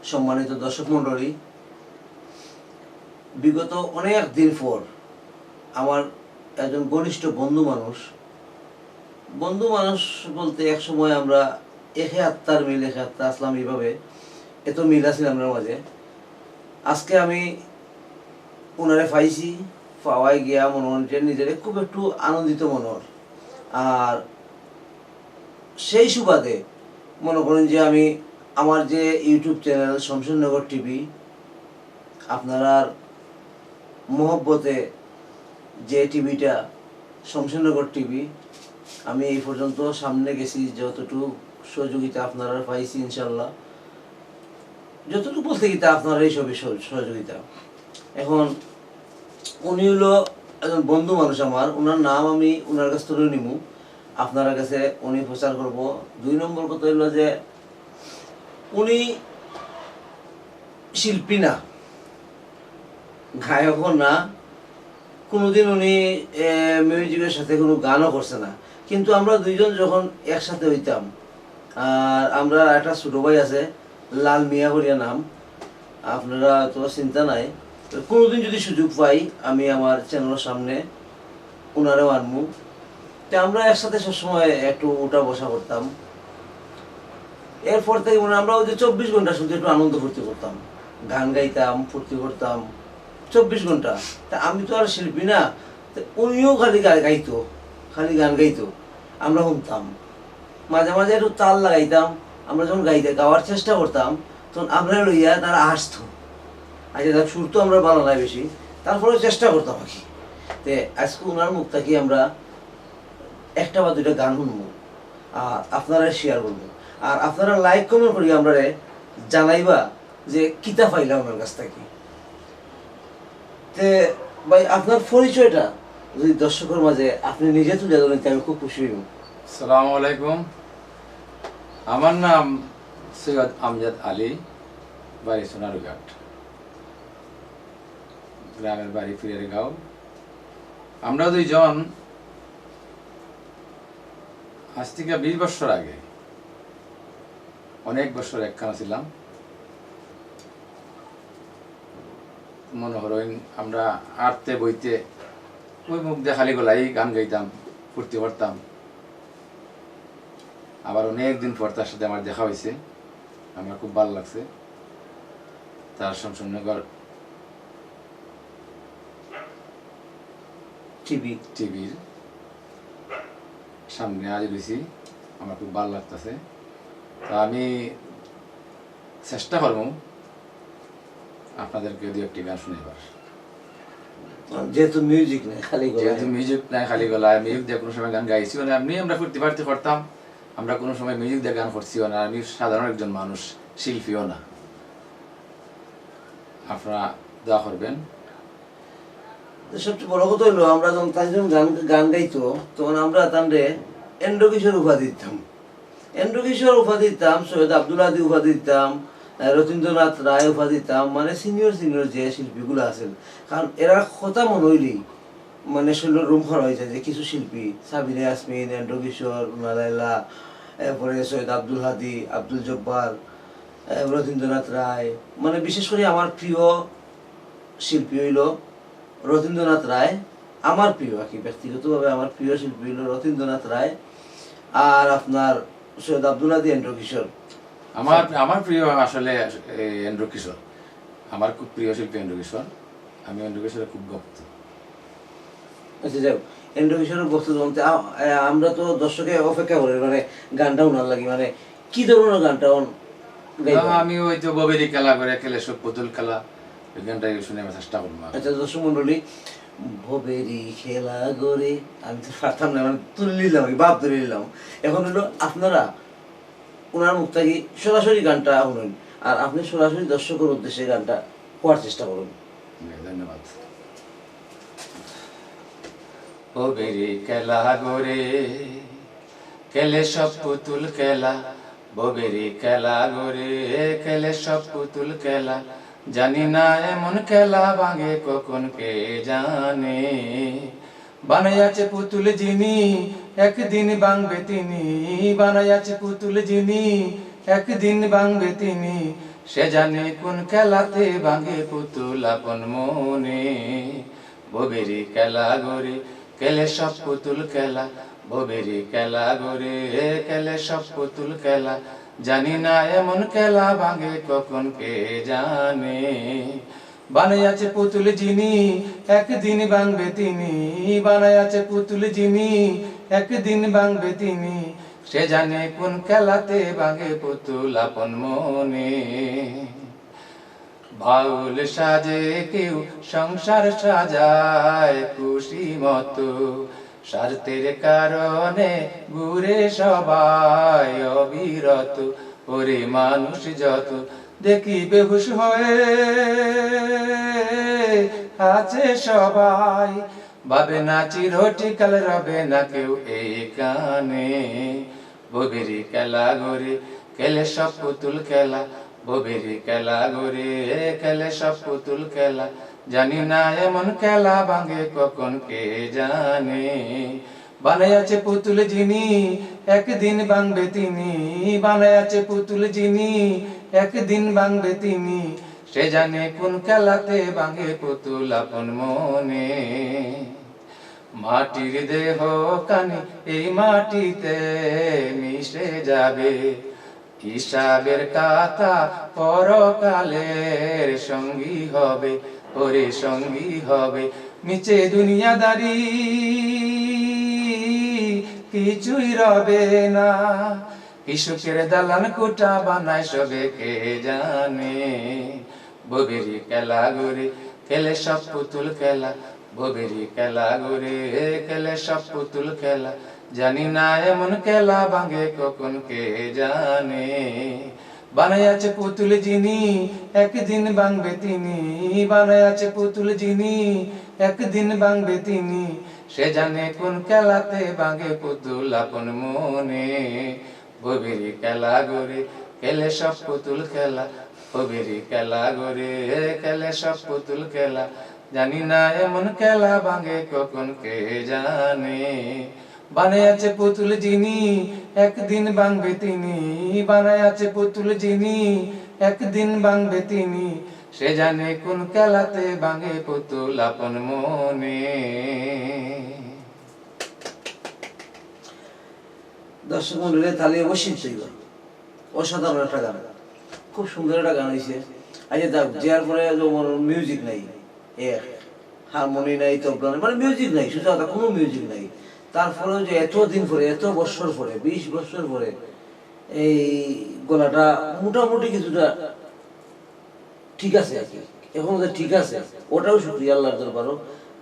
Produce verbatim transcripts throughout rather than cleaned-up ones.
সম্মানিত দর্শক মণ্ডলী, বিগত অনেক দিন পর আমার একজন ঘনিষ্ঠ বন্ধু মানুষ, বন্ধু মানুষ বলতে এক সময় আমরা একে আত্মার মিল, একে আত্মা আসলাম, এইভাবে এত মিল আছিল আমরার মাঝে। আজকে আমি ওনারে পাইছি, পাওয়ায় গিয়া মনে হয় যে নিজেরে খুব একটু আনন্দিত মনে হয়। আর সেই সুবাদে মনে করেন যে আমি আমার যে YouTube চ্যানেল শমশেরনগর টিভি, আপনারার মহব্বতে যে টিভিটা শমশেরনগর টিভি, আমি এই পর্যন্ত সামনে গেছি, যতটুকু সহযোগিতা আপনারার পাইছি ইনশাল্লাহ, যতটুকু বলতে গিয়ে আপনারাই সবই সহ-, সহযোগিতা। এখন উনি হইলো একজন বন্ধু মানুষ আমার, ওনার নাম আমি ওনার কাছ থেকে নিমু, আপনার কাছে উনি প্রচার করব। দুই নম্বর কথা হইলো যে উনি শিল্পী না, গায়কও না, কোনোদিন উনি মিউজিকের সাথে কোনো গানও করছে না। কিন্তু আমরা দুইজন যখন একসাথে হইতাম, আর আমরা একটা ছোটো ভাই আছে, লাল মিয়া করিয়া নাম, আপনারা তো চিন্তা নাই। তো কোনোদিন যদি সুযোগ পাই, আমি আমার চ্যানেলের সামনে ওনারেও আনমু। তো আমরা একসাথে সবসময় একটু উঠা বসা করতাম। এরপর থেকে মানে আমরা ওই যে চব্বিশ ঘন্টা শুধু একটু আনন্দ ফুর্তি করতাম, গান গাইতাম, ফুর্তি করতাম চব্বিশ ঘন্টা। তা আমি তো আর শিল্পী না, তো উনিও খালি গা-, গাইতো, খালি গান গাইতো, আমরা শুনতাম। মাঝে মাঝে একটু তাল লাগাইতাম, আমরা যখন গাইতে, গাওয়ার চেষ্টা করতাম, তখন আমরা লইয়া তারা আসতো। আচ্ছা, তার সুর তো আমরা ভালো নাই বেশি, তারপরেও চেষ্টা করতাম আর কি। তে আজকে ওনার মুখ থাকি আমরা একটা বা দুইটা গান শুনবো, আর আপনারা শেয়ার করবো, আর আপনারা লাইক কমেন্ট করি আমরারে জানাইবা যে কিতা পাইলাম ওনার কাছ থাকি। তে ভাই, আপনার পরিচয়টা যদি দর্শকের মাঝে আপনি নিজে তুলে ধরেন, তে আমি খুব খুশি হইব। সালাম আলাইকুম, আমার নাম সৈয়দ আমজাদ আলী, বাড়ি সোনারুঘাট, গ্রামের বাড়ি ফিরেরগাঁও। আমরা দুইজন আজ থেকে বিশ বছর আগে, অনেক বছর একখানা ছিলাম। মনে করইন আমরা আটতে বইতে ওই মুখ দিয়ে খালি গলায় গান গাইতাম, ফুর্তি করতাম। আবার অনেক দিন পর তার সাথে আমার দেখা হয়েছে, আমার খুব ভালো লাগছে। তার শমশেরনগর টিভি টিভির সামনে আজ রয়েছি, আমার খুব ভালো লাগতেছে। তো আমি চেষ্টা করবো আপনাদেরকে দু একটি গান শুনেবার। যেহেতু মিউজিক নাই, খালি গলায়। যেহেতু মিউজিক নাই, খালি গলায়, মিউজিক দিয়ে কোনো সময় গান গাইছিও না, এমনি আমরা ফুর্তি ফার্তি করতাম। আমরা কোনো সময় মিউজিক দিয়ে গান করছিও না। আমি সাধারণ একজন মানুষ, শিল্পীও না। আপনারা দোয়া করবেন। তো সবচেয়ে বড় কথা হইলো, আমরা যখন তাইজন গান গান গাইতো, তখন আমরা তানরে এন্ড্র কিশোর উপাধি দিতাম। এন্ড্র কিশোর উপাধি দিতাম, সৈয়দ আব্দুল আদি উপাধি দিতাম, আহ, রথীন্দ্রনাথ রায় উপাধি দিতাম, মানে সিনিয়র সিনিয়র যে শিল্পীগুলো আছেন, কারণ এরা কথা মনে হইলেই মানে শরীরের রুম খাড়া হয়ে যায়। যে কিছু শিল্পী, সাবিনা ইয়াসমিন, এন্ড্র কিশোর, রুনা লায়লা, এরপরে সৈয়দ আব্দুল হাদি, আব্দুল জব্বার, আহ, রথীন্দ্রনাথ রায়, মানে বিশেষ করে আমার প্রিয় শিল্পী হইল রথীন্দ্রনাথ রায়, আমার প্রিয় আর কি, ব্যক্তিগতভাবে আমার প্রিয় শিল্পী হইল রথীন্দ্রনাথ রায়, আর আপনার সৈয়দ আব্দুল হাদি এন্ড্র কিশোর। আমার আমার প্রিয় আসলে এই এন্ড্র কিশোর, আমার খুব প্রিয় শিল্পী এন্ড্র কিশোর। আমি এন্ড্র কিশোরের খুব ভক্ত। আচ্ছা, যাই হোক, এন্ড্র কিশোরের ভক্ত বলতে আ-, আ-, আমরা তো দর্শকে অপেক্ষা করি, মানে গানটা ওনার লাগি, মানে কি ধরনের গানটা ওন গাইবেন? না, আমি ওই তো ববেরি খেলা করে খেলে সব পুতুল খেলা, ওই গানটাই শুনে আমি চেষ্টা করবো। আচ্ছা, দর্শক মণ্ডলী, ববেরি খেলা করে আমি তো পারতাম না, মানে তুলে নিলাম, আমি ভাব ধরে নিলাম। এখন হলো আপনারা ওনার মুখ থেকে সরাসরি গানটা শুনুন, আর আপনি সরাসরি দর্শকের উদ্দেশ্যে গানটা করার চেষ্টা করুন। ধন্যবাদ। ববেরি খেলা করে খেলে সব পুতুল খেলা, ববেরি খেলা করে খেলে সব পুতুল খেলা, জানি না এমন খেলা ভাঙে কখন কে জানে। বানাই আছে পুতুল যিনি, একদিন ভাঙবে তিনি, বানাই আছে পুতুল যিনি, একদিন ভাঙবে তিনি, সে জানে কোন খেলাতে ভাঙে পুতুল আপন মনে। ববেরি খেলা ঘরে খেলে সব পুতুল খেলা, ববেরি খেলা ঘরে খেলে সব পুতুল খেলা। জানি না এমন খেলা ভাঙে কখন কে জানে। বানাই আছে পুতুল যিনি, একদিন ভাঙবে তিনি। বানাই আছে পুতুল যিনি, একদিন ভাঙবে তিনি। সে জানে কোন খেলাতে ভাঙে পুতুল আপন মনে। বাউল সাজে কেউ, সংসার সাজায় খুশি মতো। স্বার্থের কারণে ঘুরে সবাই অবিরত। ওরে মানুষ যত দেখি বেহুশ হয়ে আছে সবাই। ভাবে না চিরটিকাল রবে না কেউ এইখানে। ববেরি খেলা ঘরে খেলে সব পুতুল খেলা, ববেরি খেলা ঘরে খেলে সব পুতুল খেলা। জানি না এমন খেলা ভাঙে কখন কে জানে। বানাই আছে পুতুল যিনি, একদিন ভাঙবে তিনি। বানাই আছে পুতুল যিনি, একদিন ভাঙবে তিনি। সে জানে কোন খেলাতে ভাঙে পুতুল আপন মনে। মাটির দেহ খানি এই মাটিতে মিশে যাবে। হিসাবের খাতা পরকালের সঙ্গী হবে, ওরে সঙ্গী হবে। নিচে দুনিয়াদারি কিছুই রবে না। কি সুখের দালান কোঠা বানায় সবে কে জানে। ববেরি খেলা ঘরে খেলে সব পুতুল খেলা, ববেরি খেলা ঘরে খেলে সব পুতুল খেলা। জানি না এমন খেলা ভাঙে কখন কে জানে। বানাই আছে পুতুল যিনি, একদিন ভাঙবে তিনি। বানাই আছে পুতুল যিনি, একদিন ভাঙবে তিনি। সে জানে কোন খেলাতে ভাঙে পুতুল আপন মনে। ববেরি খেলা ঘরে খেলে সব পুতুল খেলা, ববেরি খেলা ঘরে খেলে সব পুতুল খেলা। জানি না এমন খেলা ভাঙে কখন কে জানে। বানাই আছে পুতুল যিনি, একদিন ভাঙবে তিনি। বানাই আছে পুতুল যিনি, একদিন ভাঙবে তিনি। সে জানে কোন খেলাতে ভাঙে পুতুল আপন মনে। দর্শক মণ্ডলী, তালি অবশ্যই চাইবা। অসাধারণ একটা গান, খুব সুন্দর একটা গান হইছে। আচ্ছা, যাক, যার পরে যেমন মিউজিক নাই, এক হারমোনি নাই, তবলা নাই, মানে মিউজিক নাই, শুধু একটা কোনো মিউজিক নাই। তারপরেও যে এত দিন পরে, এত বছর পরে, বিশ বছর পরে এই গলাটা মোটামুটি কিছুটা ঠিক আছে আর কি, এখন যে ঠিক আছে, ওটাও শুক্রিয়া আল্লাহর দরবারও।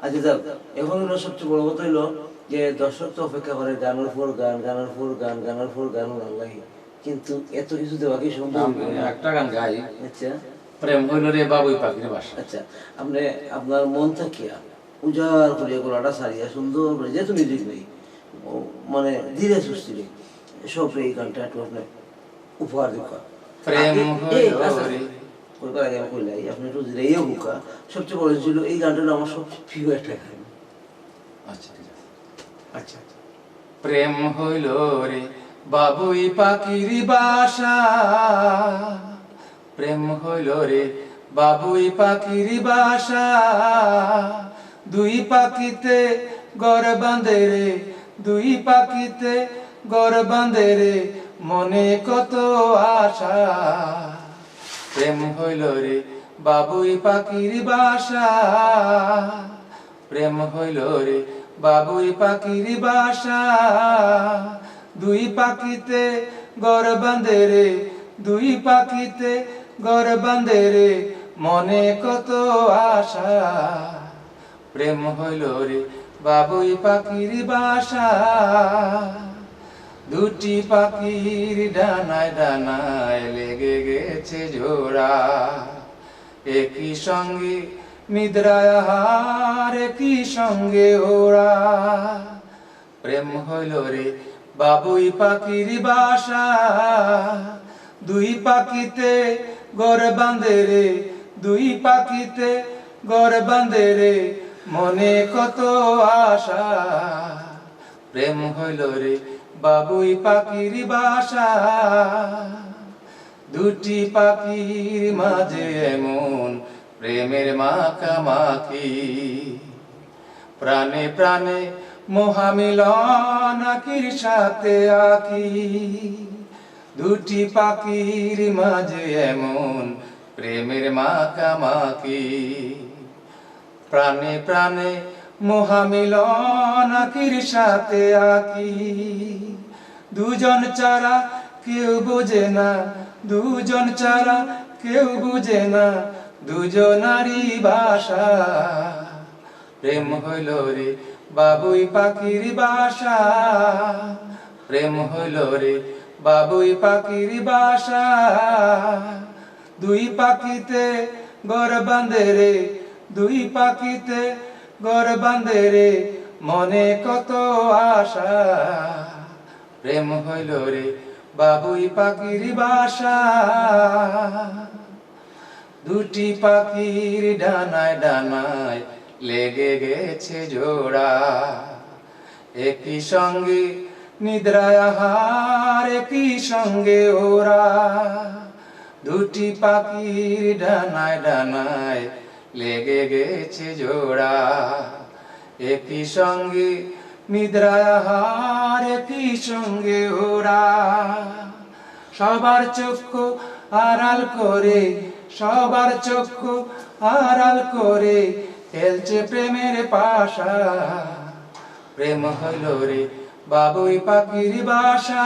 আচ্ছা, যাক, এখন হলো সবচেয়ে বড় কথা হইলো যে দর্শক তো অপেক্ষা করে গানের পর গান, গানের পর গান, গানের পর গান, আল্লাহ, কিন্তু এত কিছু দেওয়া কি সম্ভব? আমি একটা গান গাই। আচ্ছা। প্রেম হইল রে বাবুই পাখির বাসা। আচ্ছা, আপনি আপনার মন থাকিয়া উজাড় করিয়া গলাটা ছাড়িয়া সুন্দর করে, যেহেতু মিউজিক নেই, ও, মানে, ধীরে সুস্থিরে সব এই গানটা একটু আপনি উপহার দিবা। প্রেম আগে, এই, হইল আচ্ছা, রে। কইবার আগে আমি কইলাই, আপনি একটু ধীরে ইয়ে হোকা। সবচেয়ে বড় ছিল এই গানটা হলো আমার সবচেয়ে প্রিয় একটা গান। আচ্ছা, ঠিক আছে। আচ্ছা, আচ্ছা। প্রেম হইল রে বাবুই পাখির বাসা, প্রেম হইল রে বাবুই পাখির বাসা। দুই পাখিতে ঘর বাঁধে রে, দুই পাখিতে ঘর বাঁধে রে, মনে কত আশা। প্রেম হইল রে বাবুই পাখির বাসা, প্রেম হইল রে বাবুই পাখির বাসা। দুই পাখিতে ঘর বাঁধে রে, দুই পাখিতে ঘর বাঁধে রে, মনে কত আশা। প্রেম হইল রে বাবুই পাখির বাসা। দুটি পাখির ডানায় ডানায় লেগে গেছে জোড়া। একই সঙ্গে নিদ্রায় আহার, একই সঙ্গে ওরা। প্রেম হইল রে বাবুই পাখির বাসা। দুই পাখিতে ঘর বাঁধে রে, দুই পাখিতে ঘর বাঁধে রে, মনে কত আশা। প্রেম হইল রে বাবুই পাখির বাসা। দুটি পাখির মাঝে এমন প্রেমের মাখামাখি, প্রাণে প্রাণে মহামিলন আঁখির সাথে আঁখি। দুটি পাখির মাঝে এমন প্রেমের মাখামাখি, প্রাণে প্রাণে মহামিলন আঁখির সাথে আঁখি। দুজন ছাড়া কেউ বুঝে না, দুজন ছাড়া কেউ বুঝে না দুজনারই ভাষা। প্রেম হইল রে বাবুই পাখির বাসা, প্রেম হইল রে বাবুই পাখির বাসা। দুই পাখিতে ঘর বাঁধে রে, দুই পাখিতে ঘর বাঁধে রে, মনে কত আশা। প্রেম হইল রে বাবুই পাখির বাসা। দুটি পাখির ডানায় ডানায় লেগে গেছে জোড়া, একই সঙ্গে নিদ্রায় আহার একই সঙ্গে ওরা। দুটি পাখির ডানায় ডানায় লেগে গেছে জোড়া, একই সঙ্গে নিদ্রায় আহার একই সঙ্গে ওরা। সবার চক্ষু আড়াল করে, সবার চক্ষু আড়াল করে খেলছে প্রেমের পাশা। প্রেম হইল রে বাবুই পাখির বাসা,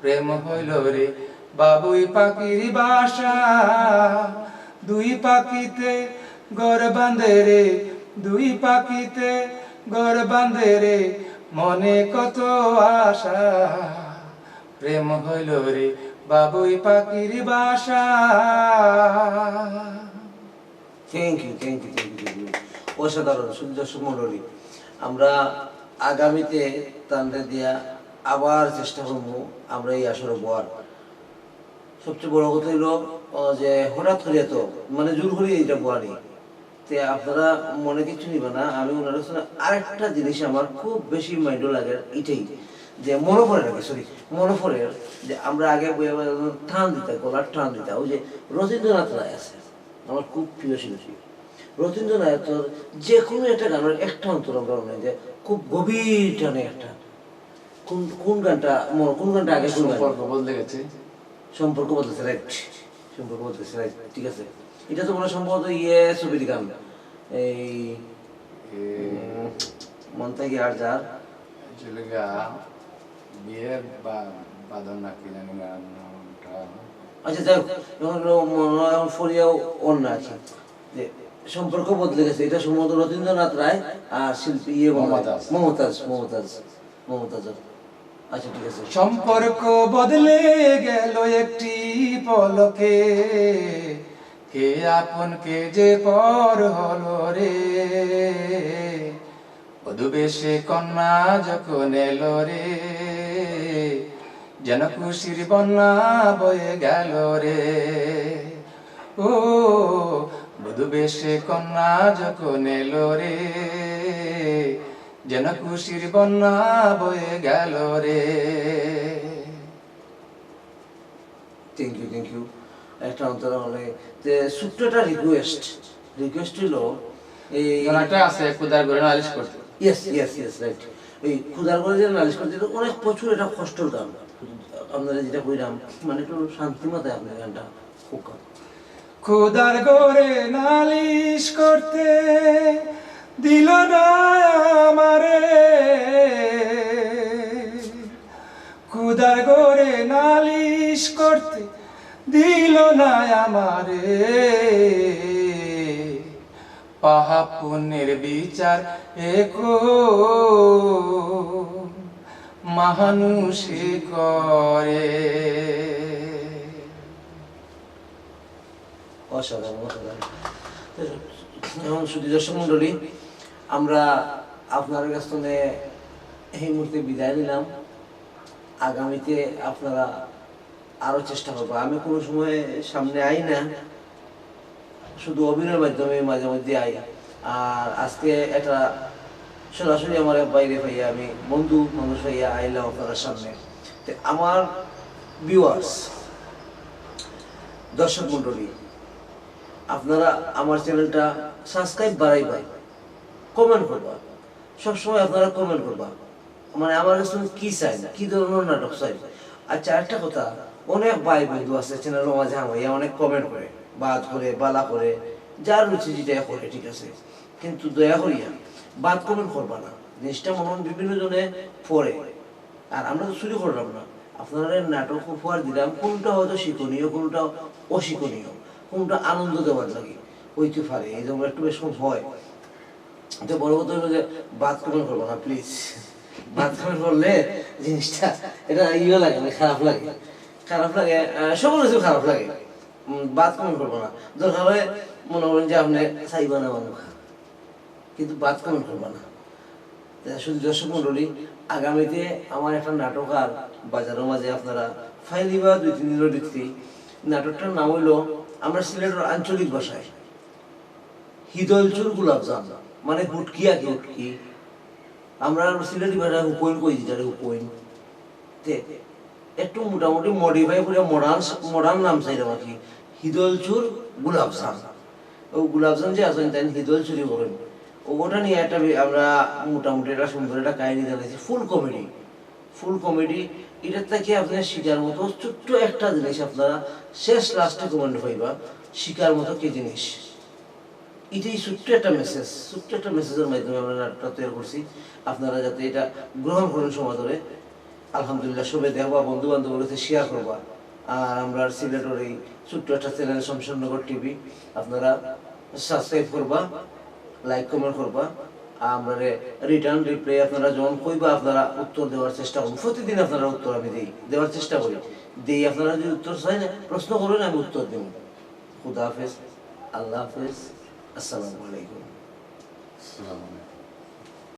প্রেম হইল রে বাবুই পাখির বাসা। দুই পাখিতে ঘর বাঁধে রে, দুই পাখিতে ঘর বাঁধে রে, মনে কত আশা। প্রেম হইল রে বাবুই পাখির বাসা। Thank you, thank you, thank you, thank you. অসাধারণ, সুন্দর সুমণ্ডলী। আমরা আগামীতে তানরে দিয়া আবার চেষ্টা করবো আমরা এই আসরে বওয়ার। সবচেয়ে বড় কথা হইল যে হঠাৎ করিয়া তো মানে জোর করিয়া এটা বওয়া নেই। তে আপনারা মনে কিছু নিবা না, আমি ওনার কাছে আরেকটা জিনিস আমার খুব বেশি মাইন্ডও লাগে, এটাই যে মনে পড়ে নাকি, সরি, মনে পড়ে যে আমরা আগে বইয়া বইয়া টান দিতা, গলার টান দিতা, ওই যে রথীন্দ্রনাথ রায় আছে, আমার খুব প্রিয় শিল্পী। রথীন্দ্রনাথের যে কোনো একটা গানের একটা অন্তর আমরা মনে হয় যে খুব গভীর টানে একটা। কোন কোন গানটা মনে, কোন গানটা আগে, কোন গান? সম্পর্ক বদলে গেছে। সম্পর্ক বদলেছে, রাইট। সম্পর্ক বদলেছে, রাইট, ঠিক আছে। এটা তো মনে হয় সম্ভবত ইয়ে ছবির গান, এই এ, উম, মন থেকে আর যার চলে গা বিয়ের বা বাদন নাকি জানি গানটা। আচ্ছা, যাই হোক, এখন হলো মনে হয় এখন ফরিয়াও অন্য আছে যে সম্পর্ক বদলে গেছে। এটা সম্ভবত রথীন্দ্রনাথ রায় আর শিল্পী ইয়ে মনে হয়। মমতাজ। মমতাজ, মমতাজ, মমতাজ। আচ্ছা, ঠিক আছে। সম্পর্ক বদলে গেল একটি পলকে, কে আপন কে যে পর হলো রে। বধুবেশে কন্যা যখন এলো রে, যেন খুশির বন্যা বয়ে গেল রে। ও বধুবেশে কন্যা যখন এলো রে, যেন খুশির বন্যা বয়ে গেল রে। Thank you, thank you. একটা অন্তরা মানে, তে ছোট্ট একটা রিকোয়েস্ট, রিকোয়েস্ট হইল এই গানটা আছে খুদার ঘরে নালিশ করতে। Yes, yes, yes, right. এই খুদার ঘরে যে নালিশ করতে, এটা অনেক প্রচুর, এটা কষ্টর গান। আপনারা যেটা কইলাম, মানে একটু শান্তি মাথায় আপনার গানটা খুব গান। খুদার ঘরে নালিশ করতে দিল না আমারে, খুদার ঘরে নালিশ করতে দিল না আমারে। পাপ পুণ্যের বিচার এখন মানুষে করে। অসাধারণ, অসাধারণ। এখন শুধু দর্শক মণ্ডলী, আমরা আপনার কাছ থেকে এই মুহূর্তে বিদায় নিলাম। আগামীতে আপনারা আরও চেষ্টা করবো। আমি কোনো সময় সামনে আই না, শুধু অভিনয়ের মাধ্যমে মাঝে মধ্যে আই। আর আজকে এটা সরাসরি আমার এক বাইরে পাইয়া, আমি বন্ধু মানুষ পাইয়া আইলাম আপনার সামনে। তো আমার ভিউয়ার্স, দর্শক মণ্ডলী, আপনারা আমার চ্যানেলটা সাবস্ক্রাইব বাড়াইবা, কমেন্ট করবা, সবসময় আপনারা কমেন্ট করবা, মানে আমার কাছে কি চাই, কি ধরনের নাটক চাই। আচ্ছা, একটা কথা, অনেক ভাই বন্ধু আছে চ্যানেলের মাঝে হামাইয়া অনেক কমেন্ট করে, বাদ করে, বালা করে, যার রুচি যেটা করে, ঠিক আছে, কিন্তু দয়া করিয়া বাদ কমেন্ট করবা না। জিনিসটা মনে হয় বিভিন্ন জনে পড়ে, আর আমরা তো চুরি করলাম না, আপনারা নাটক উপহার দিলাম, কোনটা হয়তো শিক্ষণীয়, কোনটা অশিক্ষণীয়, কোনটা আনন্দ দেওয়ার লাগে হইতে পারে, এই জন্য একটু বেশ কম হয়। তো বড় কথা হলো যে বাদ কমেন্ট করবো না প্লিজ। বাদ কমেন্ট করলে জিনিসটা এটা ইয়ে লাগে, মানে খারাপ লাগে, খারাপ লাগে, আহ, সকল কিছু খারাপ লাগে। উম, বাদ কমেন্ট করবো না, দরকার হয় মনে করেন যে আপনি চাইবা না আমার মুখা, কিন্তু বাদ কমেন্ট করবা না। তে শুধু দর্শক মণ্ডলী, আগামীতে আমার একটা নাটক আর বাজারের মাঝে আপনারা ফাইলিবা দুই তিন দিনের ভিতরে। নাটকটার নাম হইলো আমরা সিলেটের আঞ্চলিক ভাষায় হিদলচুর গোলাপজাম, মানে হুটকি আর কি, হুটকি। আমরা সিলেটি ভাষায় হুকইন কই, যেটারে হুকইন। তে একটু মোটামুটি মডিফাই করে মডার্ন, মডার্ন নাম চাইলাম আর কি, হিদলচুর গোলাপজাম। ও গোলাপজাম যে আছেন, তাই হিদলচুরি বলেন। ও ওটা নিয়ে একটা বি-, আমরা মোটামুটি একটা সুন্দর একটা কাহিনী জানাইছি, ফুল কমেডি। ফুল কমেডি, এটা থেকে আপনার শিকার মতো ছোট্ট একটা জিনিস আপনারা শেষ লাস্টে কমেন্ট পাইবা, শিকার মতো কি জিনিস। এটাই ছোট্ট একটা মেসেজ, ছোট্ট একটা মেসেজের মাধ্যমে আমরা নাটকটা তৈরি করছি। আপনারা যাতে এটা গ্রহণ করেন সমাদরে। আলহামদুলিল্লাহ, সবে দেখবা, বন্ধু বান্ধব বলে শেয়ার করবা। আর আমরা সিলেটের এই ছোট্ট একটা চ্যানেল শমশেরনগর টিভি, আপনারা সাবস্ক্রাইব করবা, লাইক কমেন্ট করবা। আমরা রিটার্ন রিপ্লাই আপনারা যখন কইবা, আপনারা উত্তর দেওয়ার চেষ্টা করুন। প্রতিদিন আপনারা উত্তর আমি দেই, দেওয়ার চেষ্টা করি, দেই। আপনারা যদি উত্তর চাই না, প্রশ্ন করবেন, আমি উত্তর দেব। খুদা হাফেজ, আল্লাহ হাফেজ, আসসালামু আলাইকুম। আসসালামু আলাইকুম।